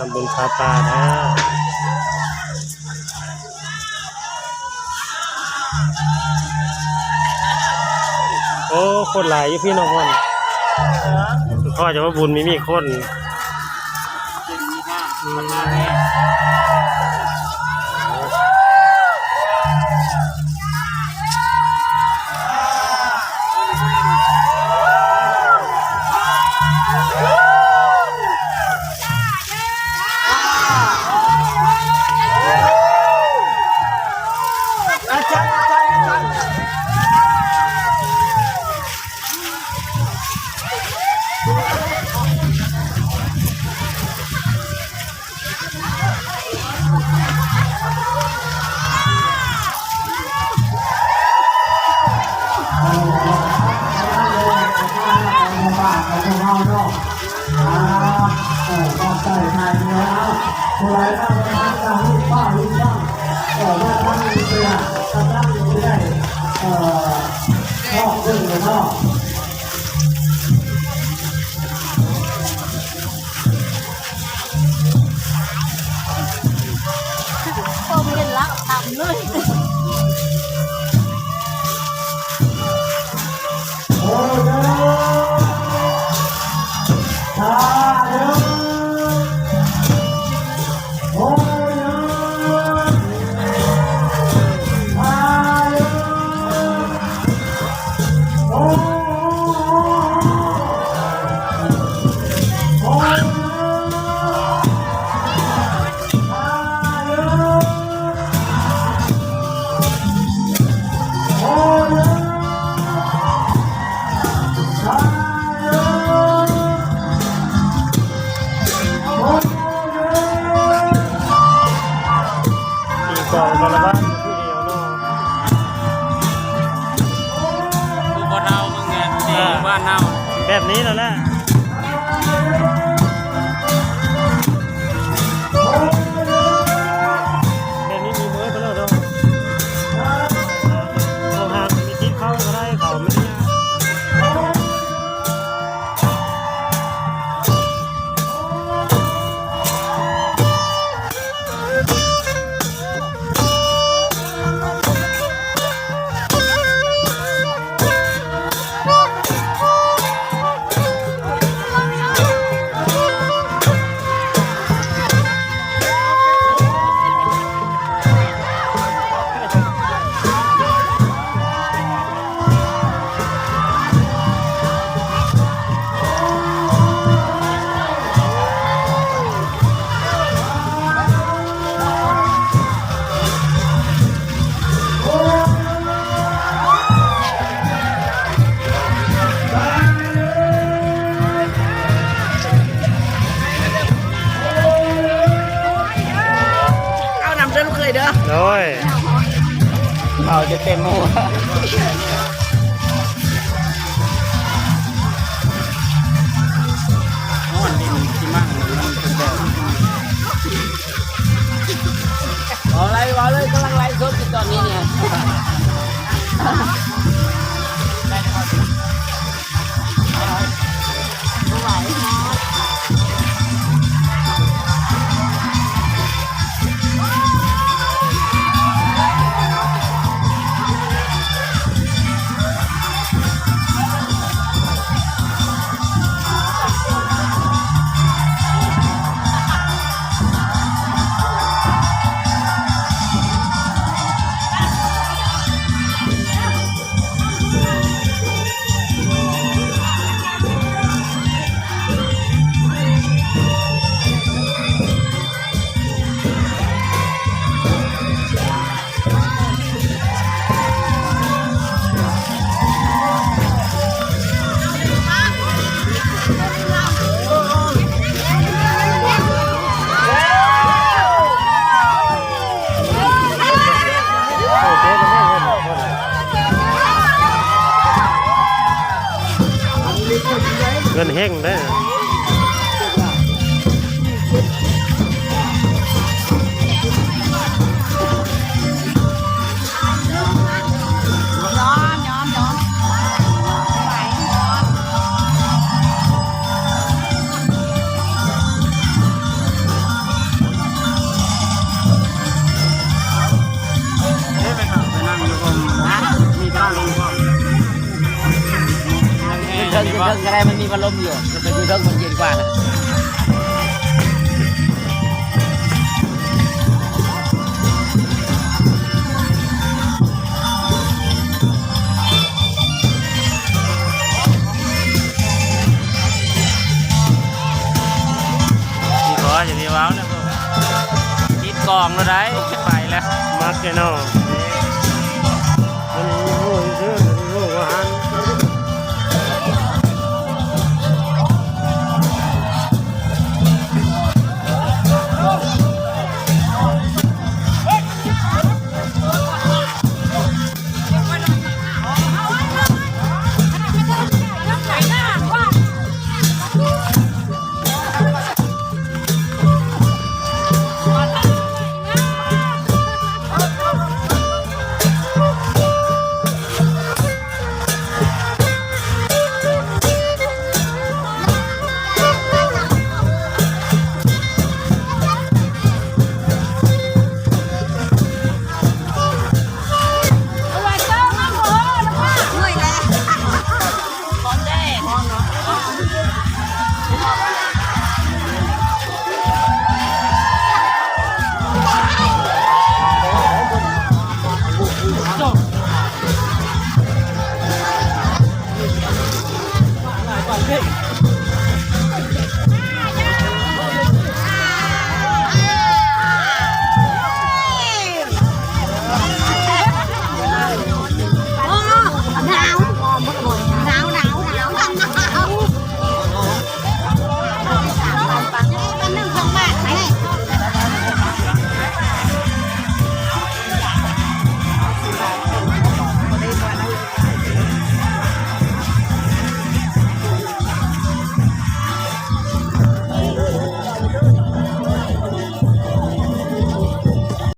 ທຳບຸນຜ້າປ່າເດີ. ໂອ້ ຄົນຫຼາຍຢູ່ພີ່ນ້ອງເພິ່ນ ພໍຈະວ່າບຸນມີ ມີຄົນ. ອືມ. ເພິ່ນເຫັນລາວຕຳເລີຍ. ຕີກອງຄາລາວານຢູ່ຜູ້ດຽວເນາະ. ຄືບໍ່ເທົ່າເມືອງແມ່ນ ອ່າ ບ້ານເຮົາ ແບບນີ້ແລ້ວແຫຼະ. ແບບນີ້ມີເມີດໄປແລ້ວເນາະ. ເຂົາຫາມີຕິດເຂົ້າກໍໄດ້ ເຂົາບໍ່ໄດ້ຍາກ. ເອົານຳເດີລູກເຂີຍເດີ. ໂດຍ ເອົາຈະເຕັມຫົວ. ຮ້ອນດິນຊິມັງ ມັນເປັນແບບ ເວົ້າໄລ ເວົ້າເລີຍ ກຳລັງໄລຟ໌ສົດຢູ່ຕອນນີ້ນີ້. ເງິນເຮັງເດ້. ເທິງກໍໄດ້ ມັນມີພັດລົມຢູ່ ມັນໄປຢູ່ເທິງມັນເຢັນກວ່ານະ. ນີ້ຂໍຢ່າໄປເວົ້ານະ ຕິດກ້ອງແລ້ວໄດ໋ ໄປແລ້ວ ມັກແຕ່ນ້ອງ ມື້ນີ້